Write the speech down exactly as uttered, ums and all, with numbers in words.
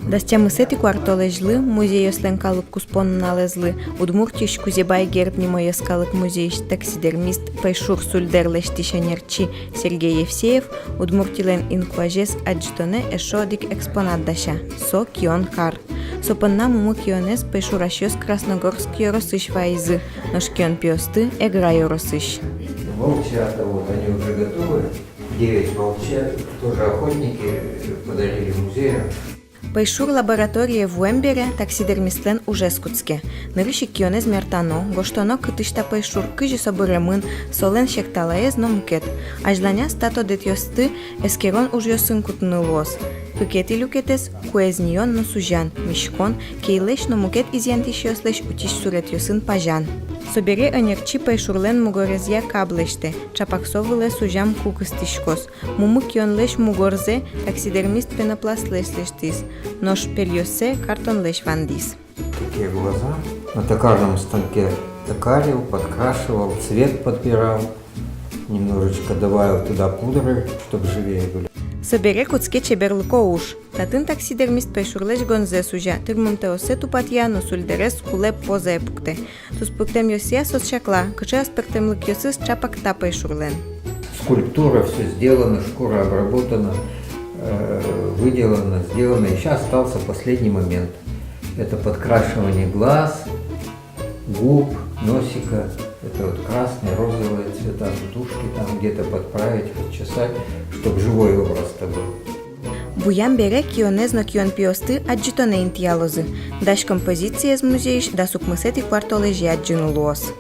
Дас тямысэтӥ куартолэзьлы, музейёслэн калык куспо нуналэзлы, Удмуртиысь Кузебай Герд нимо йӧскалык музейысь таксидермист, пӧйшур сульдэр лэсьтӥсь ӧнерчи Сергей Евсеев Удмуртилэн инкуазез адӟытонэ эшшо одӥг экспонат дася. Со кион кар. Со понна мумы кионэз пӧйшурасьёс Красногорск ёросысь вайизы, нош кион пиосты — Эгра ёросысь. Волчата, вот они уже готовы. Девять волчат, тоже охотники, э, подарили музею. Пӧйшур лабораторие вуэм бере таксидермистлэн ужез кутске. Нырысь ик кионэз мертано, гожтоно, кытысь та пӧйшур, кызьы со быремын, солэн секталаез но мукет. Азьланяз та тодэтъёсты эскерон ужъёсын кутыны луоз. Кыкетӥ люкетэз — куэз ньылон но сузян, миськон, кийлэсь но мукет изъянтӥсьёслэсь утись суретъёсын пазян. Собере ӧнерчи пӧйшурлэн мугорезъя каб лэсьтэ, чапак со вылэ сузям ку кыстӥськоз. Мумы кионлэсь мугорзэ таксидермист пенопластлэсь лэсьтӥз, нош перьёссэ картонлэсь вандӥз. Такие глаза. На токарном станке токарил, подкрашивал, цвет подбирал. Немножечко добавил туда пудры, чтоб живее были. Собере кутске чеберлыко уж. Татын таксидермист пӧйшурлэсь гонзэ сузя, тырмымтэоссэ тупатъя но сульдэрез кулэ позае пуктэ. Туспуктэмъёсъя соос чакла, кыӵе аспӧртэмлыкъёсыз чапак та пӧйшурлэн. Скульптура, всё сделано, шкура обработана, э, выделана, сделана. Ещё остался последний момент. Это подкрашивание глаз, губ, носика. Это вот красные, розовые цвета, тут ушки там где-то подправить, подчесать, чтоб живой образ-то был. Вуям бере кионэз но кион пиосты адӟытонэ интыялозы. Дась композициез музейысь дас укмысэтӥ куартолэзе адӟыны луоз.